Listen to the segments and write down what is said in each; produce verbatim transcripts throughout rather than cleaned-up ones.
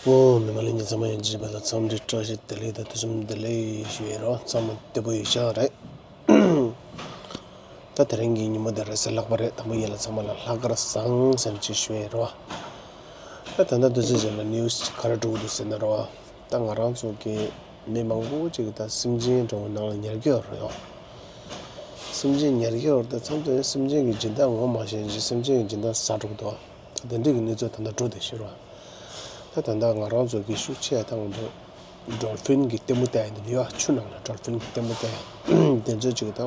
ཨོ། མི་མང་ལྷན་རྒྱས་ཚང་མ་ཡང་ཅི་བྱེད་པ་ལ་འཚམས་འདྲི་བཀྲ་ཤིས་བདེ་ལེགས་དང་དུས་གསུམ་བདེ་ལེགས་ཞུ་ཡི་རོ། ཚང་མ་བདེ་པོ་ཡོད་ཤག་རེད། ད་དེ་རིང་གི་ཉིན་མོ་དེ་རེད་ཟེར་ལྷག་པ་རེད། དང་པོ་ཡིན་ལ་ཚང་མ་ལ་ལྷག་དཀར་བཟང་ཟེར་ཅིག་ཞུ་ཡི་རོ། ད་ད་ལྟ་དུས་ཚོད་ཅིག་ལ་ནིའུ་སི་ག་རེ་འགྲོ་གི་འདུག་ཟེར་ན་རོ། ད་ང་རང་ཚོ་གི་མི་མང་པོ་ཅིག་གི་ད་སེམས་ཅན་འདྲ་བོ་ནང་ལ་ཉར་གྱི་ཡོད་རེད་ཡོ། སེམས་ཅན་ཉར་གྱི་ཡོད་རེད། ད་མཚམས་མཚམས་སེམས་ཅན་གྱི་སྦྱིན་བདག་ངོ་མ་ཤེས་ཅིག་སེམས་ཅན་གྱི་སྦྱིན་བདག་ཟ་འགྲོ་གི་འདུག་ད་དེ་འདྲས་ཀྱི་གནས་ཚུལ་ད་ལྟ་འགྲོ་བསྡད་ཤག་རོ། ད་ད་ལྟ་ང་རང་ཚོ་གི་ཤུགས་ཆེ་ཐང་དུ་ཌོལ་ཕིན་གྱི་ལྟད་མོ་བལྟས་ཡོད་འདུག་ཡ། ཆུ་ནང་ལ་ཌོལ་ཕིན་གྱི་ལྟད་མོ་བལྟས་ཡ། དེ་ཚོ་ཅིག་ད་ད་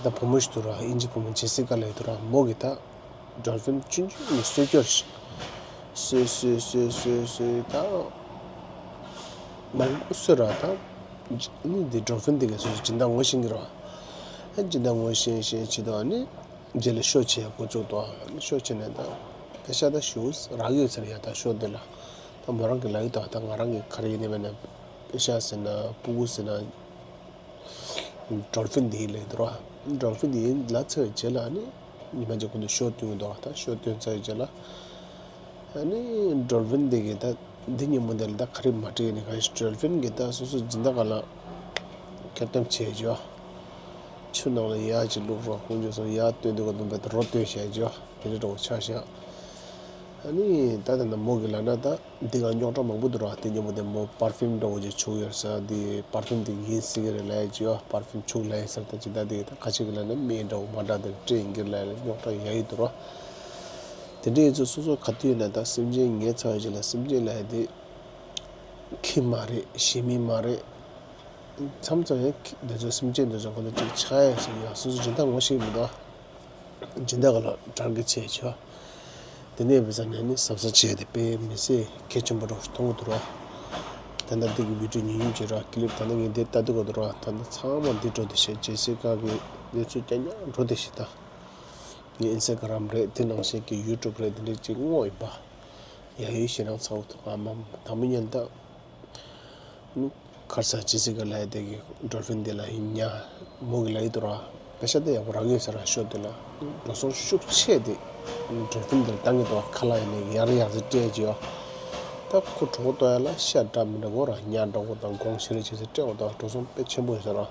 ལྟ་བུ་མོ་ཞིག་འདུག་ར། དབྱིན་ཇི་བུ་མོ་ཇེ་སི་ཀ་ལབ་ཡོད་འདུག་ར། མོ་གི་ད་ཌོལ་ཕིན་ཆུང་ཆུང་ནས་གསོད་རྒྱུ་རེད། གསོད་གསོད་གསོད་གསོད་གསོད་ད་མང་པོ་གསོད་ར། ད་ནི་འདི་ཌོལ་ཕིན་འདི་གས་སོ་སོ་སྦྱིན་བདག་ངོ་ཤེས་ཀྱི་ར། ཨ་སྦྱིན་བདག་ངོ་ཤེས་ཤེས་བྱེད་དུ་ཨ་ནི། རྗེས་ལ་ཤོ་བྱེད་འགོ་བཙུགས་དོ། ཤོ་བྱེད་ནས་ད་ད་ཤ་ད་ཞུ་རག་ཡོད་ཟེར་ཡ། ད་ཤོ་དེ་ལ་ད་མོ་རང་གི་ལ་ཡོད་དོ། ད་ང་རང་གི་ག་རེ་ཡིན་ནི་མེད་ན་པེ་ཤ་ཟེར་ན་སྤུ་གུ་ཟེར་ན་ཌོལ་ཕིན་དེ་ཡིན་ལེ་དོ་ར། ཌོལ་ཕིན་དེ་ཡིན་ལ་ཚེ་བའི་རྗེས་ལ་ཨ་ནི་ཉི་མ་གཅིག་གོང་དུ་ཤོ་བཏོན་དོ། ད་ཤོ་བཏོན་ཚར་བའི་རྗེས་ལ་ཨ་ནི་ཌོལ་ཕིན་དེ་གི་ད་འདི་ཉིན་མོ་དེ་ལ་ད་ག་རེ་མ་བྲིས་ནི་ག་ཞིག་ཌོལ་ཕིན་གི་ད་སོ་སོ་སྦྱིན་བདག་ག་ལ་ཁེར་སྟོན་བྱས་ཅོ། ཆུ་ནང་ལ་ཡར་ཅིག་བླུགས་རོགས་ཁོང་ཚོས་སོང་ཡར་བཏོན་དུས་ག་དུམ་པའི་རོ་བཏོན་བྱས་ཅོ། དེ་འདྲ་འགྲོ་ཆ་ཤག་ཨ་ནི་ད་ད་ན་མོ་གི་ལ་ན་ད་འདི་ག་རྙོག་དྲ་མང་པོ་འདུག་ར། དེ་མཉམ་པོ་དེ་མོ་པར་ཕིམ་འདྲ་བོ་ཅིག་བྱུགས་ཡོད་ས། འདི་པར་ཕིམ་དེ་ཡིན་སྲིད་གི་རེད་ལབ་ཅོ། པར་ཕིམ་བྱུགས་ལབ་ས་ད་ཅི་ད་དེ་ད་ཁ་ཅིག་གི་ལ་ན་སྨན་འདྲ་བོ་མ་འདྲ་དེ་སྤྲད་ཡིན་གི་ལབ་ལ་རྙོག་དྲ་ཡ་ཡི་འདུག་ར། དེ་འདྲ་ཡིན་ཚུལ་སོ་སོ་ག་དུས་ཡིན་ན་ད་སེམས་ཅན་ངའི་ཚ་བའི་ཅིག་ལ་སེམས་ཅན་ལབ་ཡ་དེ། ཁྱི་མ་རེད། ཞི་མི་མ་རེད། མཚམས་མཚམས་ཡང་འདི་ཚོ་སེམས་ཅན་འདི་ཚོ་གང་ལྟར་ཅིག་ཆགས་ཡ་ཟེར་ཡ་སོ་སོ་སྦྱིན་བདག་ངོ་ཤེས་མི་འདུག་སྦྱིན་བདག་ག་ལ་དྲག་གི་བྱས་ཆོག་དེ་ནས་བས་ཙང་ནས་ནི་གཟབ་གཟབ་བྱས་ཏེ་དཔེ་མི་སྲིད་གལ་ཆེན་པོ་འདྲ་བོ་ཞིག་མཐོང་གི་འདུག་ར། ད་ལྟ་འདི་གི་བི་ཌིའོ་ཉན་ཉན་བྱེད་ར། ཀི་ལིབ་ད་ལྟ་ངས་འདི་ལྟ་འདུག་ག་འདུག་ར། ད་ལྟ་ཚང་མ་འདི་འགྲོ་བསྡད་ཤག་ཇེ་སི་ཀ་གི་གནས་ཚུལ་རྐྱང་རྐྱང་འགྲོ་བསྡད་ཤག་ད་ངས་ཨིན་སི་ཊ་གྷ་རམ་རེད། དེ་ནང་བཞིན་གྱི་ཡུ་ཊུབ་རེད། འདི་འདྲ་ཅིག་བསྔོགས་ཡིན་པ། ཡ་ཡོད་ཞེ་དྲག་ཚ་བོ་ཐོག་ཨ་མ་དང་པོ་ཉིད་ད། ནི་ཁར་ས་ཇི་སི་ཀ་ལབ་ཡ་དེ་གི་ཌོལ་ཕིན་དེ་ལ་ཡིན་ཉ་མོ་གི་ལ་ཡི་དུ་ར། པེ་ཤ་དེ་ཡག་པོ་རག་ཡོད་ས་ར། ཤོ་དེ་ལ་འགྲོ་སོང་ཤུགས་ཆེ་དེ་ཌོལ་ཕིན་དེ་ལ་བཏང་གི་འདུག་ཁ་ལག་ཡིན་ནས་ཡར་ཡར་ཟེར་སྤྲད་ཀྱི་ཡོད། ད་ཁོ་གྲོད་ཁོག་ལྟོགས་ཡ་ལ་ཤ་འདྲ་མི་འདྲ་དགོས་ར། ཉ་འདྲ་དགོས་དང་སྒོང་ཤ་རེ་བྱས་ཟེར་སྤྲད་འོ་ད་འགྲོ་སོང་དཔེ་ཆེན་པོ་ཡོད་ས་ར།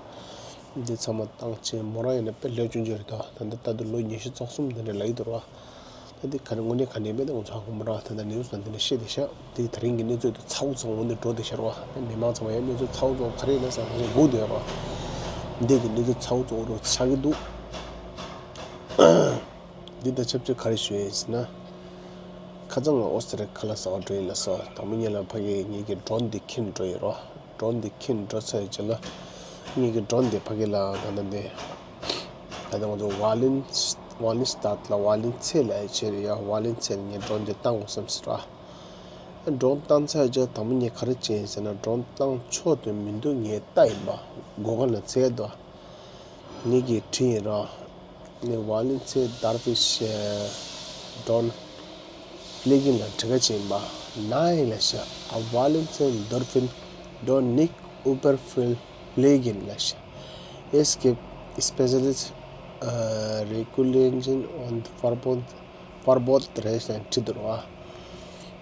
འདི་ཚང་མ་བཏང་ཆེན་མོ་རང་ཡིན་ན་དཔེ་ལས་སྐྱོན་ཅིག་རེད་དོ། ད་ལྟ་ལྟ་དུས་ལོ་ཉི་ཤུ་རྩ་གསུམ་དེ་འདྲ་ལ་ཡི་དུ་ར། ད་འདི་ག་རེ་དངོས་གནས་ག་ནས་མེད་ན་ང་ཚོ་ཧ་གོ་མ་ར། ད་ལྟ་ནིའུ་སི་ནང་འདི་འདྲ་བཤད་བསྡད་ཤག་འདི་ད་རིང་གི་གནས་ཚུལ་དེ་ཚ་བོ་ཚ་བོ་འདི་འགྲོ་བསྡད་ཤག་ར་བ། ད་མི་མང་ཚང་མ་ཡང་གནས་ཚུལ་ཚ་བོ་ཚ་བོ་ག་རེ་ཡིན་ན་ཟེར་ང་ཚོ་སྒུག་བསྡད་ཡོད་ར། འདི་གི་གནས་ཚུལ་ཚ་བོ་ཚ་བོ་རུ་ཆགས་ཀྱི་འདུག་འདི་ད་ཆབས་ཅིག་ག་རེ་ཞུ་ཡ་ཡིན་ཟེར་ན། ཁ་སང་ང་ཨོ་སི་ཏྲེ་ལི་ཡ་ཁ་ལག་ཟ་བར་འགྲོ་ཡིན་ལ་སོ། དང་པོ་ཉིད་ལ་ཕ་གི་ངེད་ཀྱི་ཌོན་འདི་ཁྱེར་འགྲོ་ཡིན་རོ། ཌོན་འདི་ཁྱེར་འགྲོ་ཚར་ཡི་རྗེས་ལ་ངེད་ཀྱི་ཌོན་འདི་ཕ་གི་ལ་ད་ལྟ་འདི་ད་ལྟ་ང་ཚོ་ཝ་ལིན་ཝ་ལིན་སི་ཏཱད་ལ་ཝ་ལིན་ཚེ་ལ་ཡ་ཆེ་རེད་ཡ། ཝ་ལིན་ཚེ་ལ་ངས་ཌོན་འདི་བཏང་དགོས་བསམ་སྲིད་ར། ཌོན་བཏང་ཚར་ཡི་རྗེས་དང་པོ་ངས་ག་རེ་བྱས་ཡིན་ཟེར་ན་ཌོན་བཏང་ཆོག་དོན་མི་འདུག་ངས་ལྟ་ཡིན་པ་གོ་ག་ལ་ཚེ་དོ། ངེད་ཀྱིས་བྲིས་ཡིན་རོ། ངས་ཝ་ལིན་ཚེ་དར་ཕི་ཤེ་ཌོན་ཕི་ལེ་གིན་ལ་བྲི་ཀ་བྱིན་པ་ན་ཡིན་ལ་ཤ་ཨ་ཝ་ལིན་ཚེ་འདོར་ཕིན་ཌོན་ནིག་ཨུ་པར་ཕིལ་ཕི་ལེ་གིན་ལ་ཤ་ཨེ་སི་ཀེབ་སི་པེ་ཤ་ལི་སི་ཊི་རེ་ཀུ་ལེན་ཇིན་ཨོན་ཕར་བོད་པར་བོད་རེད་ཟེར་བྲིས་འདུག་རོ།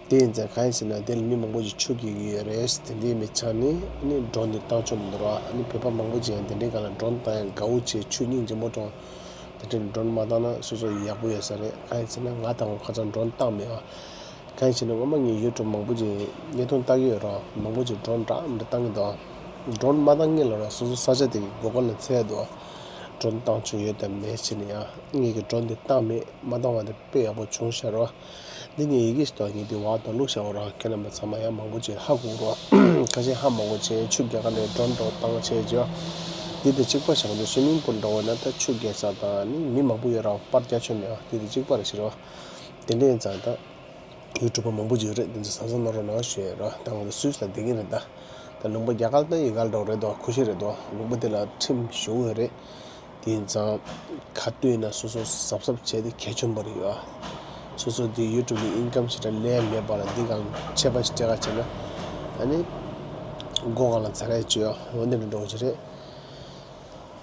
དེ་ཡིན་ཙང་གང་ཡིན་ཟེར་ན་དེ་ལ་མི་མང་པོ་ཞིག་ཆུ་རྐྱལ་གྱི་ཡོད་རེད། དེ་འདྲའི་མི་ཆགས་ནས་ནི་ཌོན་འདི་བཏང་ཆོག་མི་འདུག་ར། ཨ་ནི་བོད་པ་མང་པོ་ཅིག་ཡང་དེ་འདྲའི་སྒང་ལ་ཌོན་བཏང་ཡང་དགའ་བོ་བྱས་ཆུ་སྙིང་རྗེ་མོ་དྲོངས། དེ་འདྲའི་ཌོན་མ་བཏང་ན་སོ་སོ་ཡག་པོ་ཡོད་ས་རེད། གང་ཡིན་ཟེར་ན་ང་དང་ཁ་སང་ཌོན་བཏང་མེད་ཨ། གང་ཡིན་ཟེར་ན་སྔོན་མ་ངས་ཡུ་ཊུབ་མང་པོ་ཅིག་བརྙན་ཐུང་ལྟ་གི་ཡོད་ར། མང་པོ་ཅིག་ཌོན་འདྲ་མི་འདྲ་བཏང་གི་འདུག་ཌོན་མ་བཏང་སྔོན་ལ་ར་སོ་སོ་ས་ཆ་དེ་གི་སྒོ་ཁ་ལ་འཚོལ་འདུག་ཌོན་བཏང་ཆོག་ཡོད་དམ་མེད་བྱས་ནས་ཡང་ངས་ཀྱི་ཌོན་འདི་བཏང་མེད། མ་བཏང་བ་དེ་དཔེ་ཡག་པོ་བྱུང་ཤག་ར། འདི་ངས་ཡི་གེ་ཞིག་ཏུ་ངས་འདི་བར་དུ་བླུགས་བཞག་པ་ར། ཁྱེད་རྣམ་པ་ཚང་མ་ཡང་མང་པོ་ཅིག་ཧ་གོ་ར། ཁ་ཤས་ཧ་མ་གོ་བྱས་ཆུ་རྒྱག་ག་ནས་ཌོན་འདྲ་བཏང་བྱས་བྱས། འདི་དེ་གཅིག་པ་བཞག་འདི་སུའི་མིང་པུལ་འདྲ་བོ་ན་ད་ཆུ་རྒྱག་ས་དང་ནི་མི་མང་པོ་ཡོད་ར། པར་རྒྱག་ཆོག་མེད་ཨ། འདི་དེ་གཅིག་པ་རེད་ཤག་ར། དེ་འདྲ་ཡིན་ཙང་ད་ཡུ་ཊུབ་པ་མང་པོ་ཅིག་ཡོད་རེད། འདི་ཚོ་གཟབ་གཟབ་གནང་རོགས་གནང་ཞུ་ཡ་ར། ད་ང་ཚོ་སུད་སི་ལ་བསྡད་ཀྱི་རེད་ད། ད་ལུང་པ་རྒྱ་གར་དང་ཡུལ་གར་འདྲ་བོ་རེད་དོ། ཁུ་ཤི་རེད་དོ། ལུང་པ་དེ་ལ་ཁྲིམས་ཞུ་གི་ཡོད་རེད། དེ་ཡིན་ཙང་ག་དུས་ཡིན་ན་སོ་སོ་གཟབ་གཟབ་བྱས་ཏེ་གལ་ཆེན་པོ་རེད་ཡོད། སོ་སོ་དེ་ཡུ་ཊུབ་ནས་ཨིན་ཀམ་ཞེ་དྲག་ལེན་མེད་པ་ལ་འདི་གང་ཆད་པ་ཞིག་སྤྲད་ག་བྱས་ན་ཨ་ནི་སྒོ་གང་ལ་འཚར་ཡ་བྱོས་ཡོད། འོ་འདི་འདྲ་འགྲོ་གི་རེད།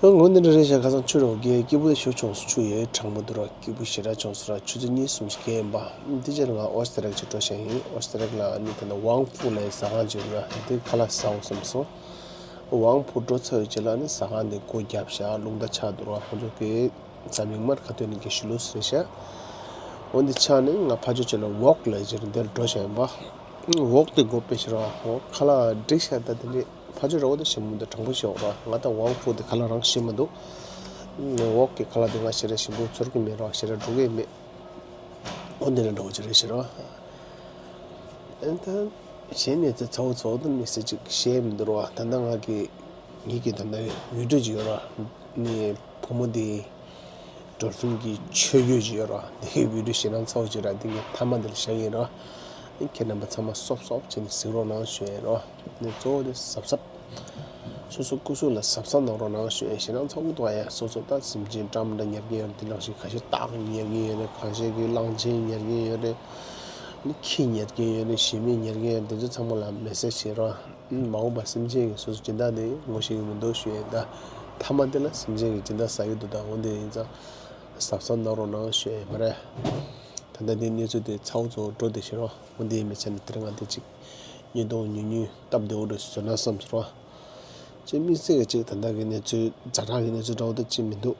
ངོ་འདི་འདྲ་རེད་ཤག་ཁ་སང་ཆུ་རོགས་ཀྱི་སྐྱིད་པོ་དེ་ཞོ་ཆུང་སུ་ཆུ་ཡོད་གྲང་མོ་འདུག་ར། སྐྱིད་པོ་ཞེ་དྲག་ཆུང་སུ་ར། ཆུ་ཚོད་གཉིས་གསུམ་ཞིག་སྐྱེལ་ཡིན་པ། འདི་ཕྱིར་ང་ཨོ་སི་ཏྲ་ལི་ཡ་ཅིག་འགྲོ་བཞག་ཡིན། ཨོ་སི་ཏྲ་ལི་ཡ་ལ་ནི་ད་ལྟ་ཝང་ཕུ་ལ་ཟ་ཁང་ཅིག་ཡོད་ར། འདི་ཁ་ལག་ཟ་འོ་བསམ་སོང་། ཝང་ཕུ་འགྲོ་ཚར་བའི་རྗེས་ལ་ནི་ཟ་ཁང་འདི་སྒོ་བརྒྱབ་ཤག་རླུང་རྟ་ཆག་འདུག་ར། ཁོང་ཚོ་གི་ཟ་མིག་དམར་ཁ་ཐོན་ནི་གི་ཞི་ལུ་སི་རེད་ཤག་འོ་འདི་ཆགས་ནས་ང་ཕ་ཇོ་ཅིག་ལ་ཝོག་ལ་ཅིག་འདིར་འགྲོ་བཞག་ཡིན་པ། ཝོག་དེ་སྒོ་ཕྱེ་ཤག་ར། ཧོ་ཁ་ལག་འགྲིག་ཤག་ད་དེ་འདྲས། ཕ་ཆོས་ར་བ་དེ་ཞིམ་པོ་འདུག་གྲང་པོ་ཞིག་འོང་ར། ང་དང་ཝང་ཕུ་དེ་ཁ་ལག་རང་ཞིམ་མི་འདུག་འོག་གི་ཁ་ལག་དེ་ང་ཞེ་དྲག་ཞིམ་པོ་ཚོར་གི་མེད་ར། ཞེ་དྲག་འགྲོ་གི་མེད། འོ་འདི་འདྲ་འདྲ་བོ་ཅིག་རེད་ཤག་ར། ཨ་ནི་ད་གཞན་ནས་ཚེ་ཚ་བོ་ཚ་བོ་དེ་མི་སྲིད་ཅིག་བཤད་མི་འདུག་ར། ད་ལྟ་ང་གི་ངེད་ཀྱི་ད་ལྟ་ཝི་ཌིའོ་ཅིག་ཡོད་ར། ནི་བུ་མོ་དེ་ཌོལ་ཕིན་གྱི་ཆོས་གོས་ཅིག་ཡོད་ར། འདི་གི་ཝི་ཌིའོ་ཞེ་སྣང་ཚ་བོ་ཅིག་ར། འདི་ངས་མཐའ་མ་འདི་ལ་བཞག་ཡིན་ར། ཁྱེད་རྣམ་པ་ཚང་མ་སོབ་སོབ་བྱས་ནས་གཟིགས་རོགས་གནང་ཞུ་ཡིན་ར། ནས་གཙོ་བོ་དེ་གཟབ་གཟབ། སོ་སོ་སྐུ་གཟུགས་ལ་གཟབ་གཟབ་གནང་རོགས་གནང་ཞུ་ཡིན། ཞེ་སྣང་ཚ་བོ་འདུག་ཨ་ཡ། སོ་སོ་ད་སེམས་ཅན་འདྲ་མི་འདྲ་ཉར་གྱིན་ཡོད་རེད། དེ་ནང་བཞིན་ཁ་ཤས་སྟག་ཉར་གྱིན་ཡོད་རེད། ཁ་ཤས་ཀྱིས་གླང་ཆེན་ཉར་གྱིན་ཡོད་རེད། ནི་ཁྱི་ཉར་གྱིན་ཡོད་རེད། ཞི་མི་ཉར་གྱིན་ཡོད་རེད། དེ་ཚོ་ཚང་མ་ལ་མེ་སེ་ཇི་བྱེད་རོགས། མ་འོངས་པར་སེམས་ཅན་གྱི་སོ་སོ་སྦྱིན་བདག་དེ་ངོ་ཤེས་ཀྱི་མི་འདུག་ཞུ་ཡིན། ད་མཐའ་མ་དེ་ལ་སེམས་ཅན་གྱི་སྦྱིན་བདག་ཟ་གི་འདུག་ད་འོ་འདི་ཡིན་ཙང་གཟབ་གཟབ་གནང་རོགས་གནང་ཞུ་ཡིན་མ་རེད། ད་ལྟ་འདི་གནས་ཚུལ་དེ་ཚ་བོ་ཚ་བོ་འགྲོ་བསྡད་ཤག་ར། འོ་འདི་ཡིན་མི་ཚད་ནས་དེ་རིང་ང་འདི་ཅིག་བརྙན་ཐུང་ཉུང་ཉུང་སྟབས་བདེ་བོ་འདྲ་བཟོས་ན་བསམ་སོང་ར། ཅེས་དམིགས་བསལ་གྱི་ཅིག་ད་ལྟ་གི་གནས་ཚུལ་ཛ་དྲག་གི་གནས་ཚུལ་འདྲ་བོ་དེ་ཅིག་མི་འདུག་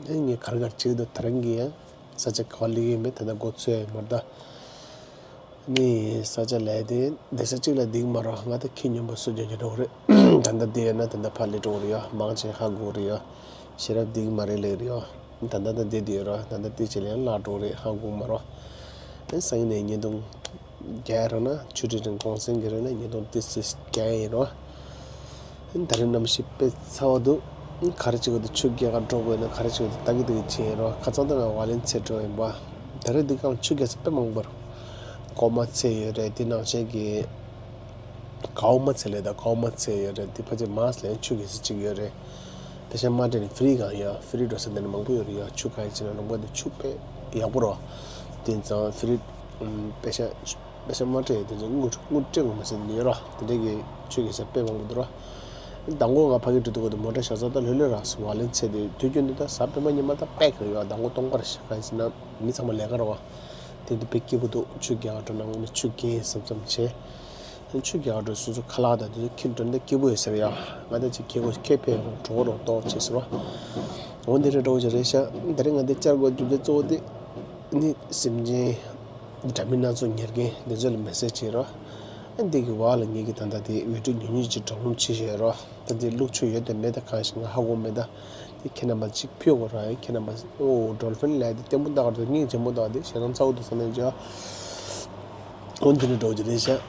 ཨེ་ངས་ག་རེ་ག་རེ་བྱེད་ཀྱི་འདུག་ད་རིང་གི་ཡང་ས་ཆ་ག་པར་སླེབས་ཀྱི་ཡིན་མིན་ད་ལྟ་མགོ་ཚོས་ཡ་མ་རེད་ད། ནི་ས་ཆ་ལས་དེ་བསྡད་ས་གཅིག་ལ་བསྡད་ཀྱི་མ་རེད། ང་ད་ཁྱི་སྨྱོན་པ་སུ་སྦྱོང་རྒྱུ་འགྲོ་གི་རེད། ད་ལྟ་བསྡད་ཡོད་ན་ད་ལྟ་ཕར་སླེབས་འགྲོ་གི་རེད་ཡ། མང་ཆེ་ཧ་གོ་གི་རེད་ཡ། ཞེ་དྲག་བསྡད་ཀྱི་མ་རེད་ལབ་ཀྱི་རེད་ཡ། ད་ལྟ་ད་བསྡད་དེ་ཡོད་ར། ད་ལྟ་བསྡད་བྱས་ལ་ཡང་བརླག་འགྲོ་གི་རེད། ཧ་གོ་གི་མ་རེད། ཨེ་སང་ཉིན་ནས་བརྙན་ཐུང་རྒྱག་རོགས་གནང་། ཆུ་ཁྲི་རིང་གུང་སེང་གི་རིང་ལ་ཉིས་སྟོང་ཏི་སི་རྒྱག་ཡིན་རོགས། ད་རིང་གནམ་གཤིས་དཔེ་ཚ་བ་འདུག་ག་རེ་བྱེད་དགོས་འདུག་ཆུ་རྒྱག་ག་འགྲོ་དགོས་ན་ག་རེ་བྱེད་དགོས་འདུག་ལྟ་གི་ལྟ་གི་བྱེད་ཡིན་རོགས། ཁ་སང་ད་ང་ཝ་ལན་ཚེ་འགྲོ་ཡིན་པ། ད་རེས་འདི་གང་ཆུ་རྒྱག་ས་དཔེ་མང་པོ་རོགས། ཀོ་མ་ཚེ་ཡོད་རེད། དེ་ནང་བཞིན་གྱི་གའོ་མ་ཚེ་ལས་ད་གའོ་མ་ཚེ་ཡོད་རེད། དེ་ཕལ་ཆེར་མཱས་ལ་ཡང་ཆུ་རྒྱག་ས་གཅིག་ཡོད་རེད། པེ་ཤ་མ་སྤྲད་ནས་ཧྥི་རི་གང་ཡོད། ཧྥི་རི་འགྲོ་ས་འདི་ནས་མང་པོ་ཡོད་རེད་ཡ། ཆུ་གང་ཡིན་ཕྱིན་ན་ལུང་པ་འདི་ཆུ་དཔེ་ཡག་པོ་རོ། དེ་ཙང་ཧྥི་རི་ཨམ་པེ་ཤ་པེ་ཤ་མ་སྤྲད་ཡ་དེ་ཚོ་དངུལ་དངུལ་སྤྲད་དགོས་མ་ཟེར་ནི་ཡོད་རོ། དེ་འདྲའི་གི་ཆུ་གི་ཟེར་དཔེ་མང་པོ་འདུག་རོ། མདང་དགོང་ང་ཕ་གི་འགྲོ་དུས་སྐབས་དུ་མོ་ཊ་བཞག་ས་ད་ལྷོད་ལྷོད་ར་སོང་། ཝ་ལན་ཚེ་དེ་དུས་རྒྱུན་དུ་ད་གཟའ་སྤེན་པ་ཉི་མ་ད་དཔེ་གི་ཡོད། མདང་དགོང་སྟོང་པར་ཞིག་གང་ཡིན་ཟེར་ན་མི་ཚང་མ་ལས་ཀ་རོ་བ། དེ་དུས་དཔེ་སྐྱིད་པོ་འདུག་ཆུ་རྒྱག་འགྲོ་ན་དངོས་གནས་ཆུ་རྒྱག་བསམ་བསམ་བྱས། ཆུ་རྒྱག་འགྲོ་སོ་སོ་ཁ་ལག་དང་དེ་ཚོ་ཁྱེར་འགྲོ་ན་སྐྱིད་པོ་ཡོད་ཟེར་ཡ། ང་ད་ཅིག་ཁྱེད་ཁོ་ཁྱེད་ཕེབས་རོགས་འགྲོ་རོགས་ཏོག་ཅེས་ཟེར་བ། འོ་འདི་རེད་འགྲོ་ཅེས་རེད་ཤག་ད་རེས་ང་འདི་བཅར་དགོས་རྒྱུ་མཚན་གཙོ་བོ་དེ་ནི་སེམས་ཅན་འདྲ་མིན་སྣ་ཚོགས་ཉར་མཁན་འདི་ཚོ་ལ་མེ་སེ་ཇི་བྱེད་རོགས། འདི་གི་བར་ལ་ངེད་ཀྱི་ད་ལྟ་དེ་འོས་སྒྲུབ་ཉུང་ཉུང་ཅིག་གྲང་རླུང་ཆེ་ཤོས་རོགས། ད་འདི་བླུག་ཆུ་ཡོད་དང་མེད་དང་གང་ཞིག་ང་ཧ་གོ་མེད་ད། དེ་ཁྱེད་རྣམ་པ་ཅིག་ཕུལ་དགོས་ར། ཁྱེད་རྣམ་པ་ཨོ་ཌོལ་ཕིན་ལས་དེ་ལྟད་མོ་ལྟ་གར་དུ་སྙིང་རྗེ་མོ་ལྟ་དེ་ཞེ་སྡང་ཚ་བོ་དུ་ས་ནས་ཅོ། འོ་འདི་ནི་འགྲོ་རྒྱུ་རེད་ཤག་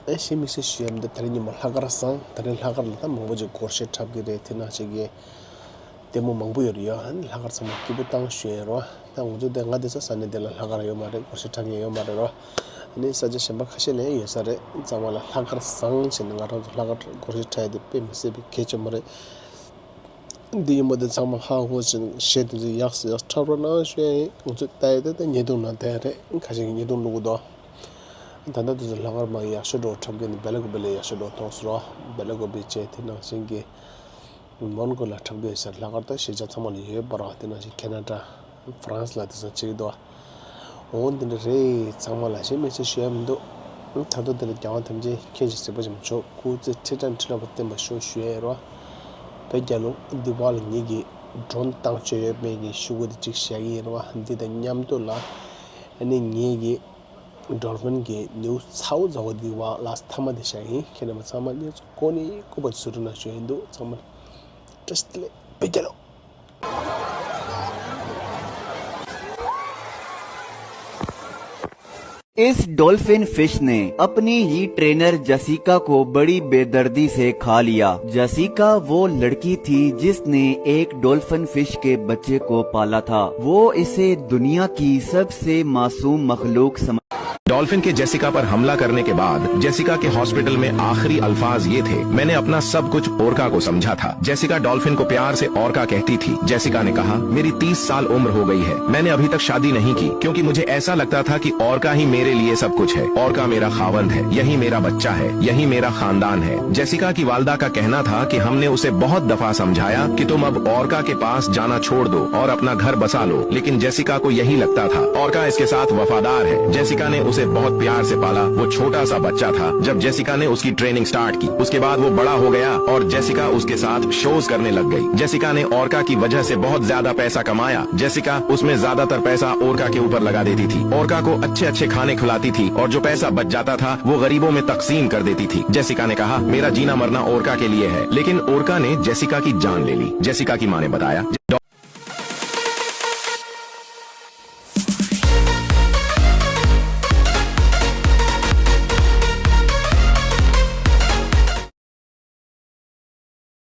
ཨེ་ཤེས་མི་ཤེས་ཞུ་ཡ་མི་འདུག་ད་རིང་ཉིན་མོ་ལྷག་དཀར་བཟང་། ད་རིང་ལྷག་དཀར་ལ་ད་མང་པོ་ཅིག་སྒོར་གཞས་འཁྲབ་གི་རེད། དེ་ནང་བཞིན་གྱི་ལྟད་མོ་མང་པོ་ཡོད་རེད་ཡ། ཨ་ནི་ལྷག་དཀར་ཚང་མ་སྐྱིད་པོ་བཏང་ཞུ་ཡ་རོ། ད་ང་ཚོ་དེ་ང་དེ་ས་ས་གནས་དེ་ལ་ལྷག་དཀར་ཡོད་མ་རེད། སྒོར་གཞས་འཁྲབ་མཁན་ཡོད་མ་རེད་རོ། ཨ་ནི་ས་ཆ་གཞན་པ་ཁ་ཤས་ལ་ཡང་ཡོད་ས་རེད། ཚང་མ་ལ་ལྷག་དཀར་བཟང་བྱས་ནས་ང་རང་ཚོ་ལྷག་དཀར་སྒོར་གཞས་འཁྲབ་ཡ་དེ་དཔེ་མི་སྲིད་པའི་གལ་ཆེན་པོ་རེད། འདི་ཡིན་པ་དེ་ཚང་མ་ཧ་གོ་བཞིན་གཞས་དེ་ཚོ་ཡག་སེ་ཡག་འཁྲབ་རོགས་གནང་ཞུ་ཡ་ཡིན། ང་ཚོས་ལྟ་ཡ་དེ་ད་བརྙན་ཐུང་ནང་བལྟ་ཡ་རེད། ཁ་ཤས་ཀྱིས་བརྙན་ཐུང་བླུག་གི་འདུག་ད་ལྟ་དེ་ཚོ་ལྷག་དཀར་མ་ཡག་ཤོས་འགྲོ་འཁྲབ་མཁན་དེ་སྦེ་ལ་ཀོ་བི་ལ་ཡག་ཤོས་འགྲོ་མཐོང་སོང་ར། སྦེ་ལ་ཀོ་བི་བྱས། དེ་ནང་བཞིན་གྱི་མོན་གྷོ་ལ་འཁྲབ་གི་ཡོད་ས་རེད། ལྷག་དཀར་ད་གཞིས་ཆགས་ཚང་མ་ལ་ཡོད་པ་ར། དེ་ནང་བཞིན་ཁེ་ན་ཌ། ཧྥ་རན་སི་ལ་དེ་ཚོ་བྱེད་ཀྱི་འདུག་འོ་འདི་འདྲ་རེད། ཚང་མ་ལ་གཞན་མི་ཚེ་ཞུ་ཡ་མི་འདུག་ད་དུང་འདི་ལ་རྒྱལ་དབང་ཐམས་ཅད་མཁྱེན་ཅིང་གཟིགས་པ་ཆེན་པོ་མཆོག་སྐུ་ཚེ་ཁྲི་ཕྲག་ཁྲི་ལོ་བར་བརྟན་པར་ཤོག་ཞུ་ཡ་ཡོད་རོ། བོད་རྒྱལ་ལོ་འདི་བར་ལ་ངེད་ཀྱིས་ཌོ་རོན་བཏང་སྤྱོད་ཡོད་མེད་ཀྱི་ཤོག་གུ་འདི་གཅིག་བཞག་གི་ཡིན་རོ། འདི་དང་མཉམ་དུ་ལ་ཨ་ནི་ངེད་ཀྱིས་ཌོལ་ཕིན་གྱི་ནེའུ་ཚ་བོ་ཚ་བོ་འདི་བ་ལ་མཐའ་མ་འདི་བཞག་ཡིན། ཁྱེད་རྣམ་པ་ཚང་མ་སྙིང་ཚུ་ཀོ་ནི་ཀོ་པ་ཚུ་རུ་ན་ཞུ་ཡིན་འདུག་ཚང་མ་བཀྲ་ཤིས་བདེ་ལེགས། བོད་རྒྱལ་ལོ། इस dolphin fish ने अपनी ही ट्रेनर जेसिका को बड़ी बेदर्दी से खा लिया। जेसिका वो लड़की थी जिसने एक डॉल्फिन फिश के बच्चे को पाला था। वो इसे दुनिया की सबसे मासूम मखलूक समझ डॉल्फिन के जेसिका पर हमला करने के बाद जेसिका के हॉस्पिटल में आखिरी अल्फाज ये थे, "मैंने अपना सब कुछ ओर्का को समझा था।" जेसिका डॉल्फिन को प्यार से ओर्का कहती थी। जेसिका ने कहा, "मेरी तीस साल उम्र हो गई है, मैंने अभी तक शादी नहीं की, क्योंकि मुझे ऐसा लगता था कि ओर्का ही मेरे लिए सब कुछ है। ओर्का मेरा खावंद है, यही मेरा बच्चा है, यही मेरा खानदान है।" जेसिका की वालदा का कहना था कि हमने उसे बहुत दफा समझाया कि तुम अब ओर्का के पास जाना छोड़ दो और अपना घर बसा लो, लेकिन जेसिका को यही लगता था। ओर्का इसके साथ वफादार है। जेसिका ने उसे बहुत प्यार से पाला। वो छोटा सा बच्चा था जब जेसिका ने उसकी ट्रेनिंग स्टार्ट की। उसके बाद वो बड़ा हो गया और जेसिका उसके साथ शोज करने लग गई। जेसिका ने ओर्का की वजह से बहुत ज्यादा पैसा कमाया। जेसिका उसमें ज्यादातर पैसा ओर्का के ऊपर लगा देती थी, ओर्का को अच्छे अच्छे खाने खिलाती थी और जो पैसा बच जाता था, वो गरीबों में तकसीम कर देती थी। जेसिका ने कहा, "मेरा जीना मरना ओर्का के लिए है।" लेकिन ओर्का ने जेसिका की जान ले ली। जेसिका की माँ ने बताया,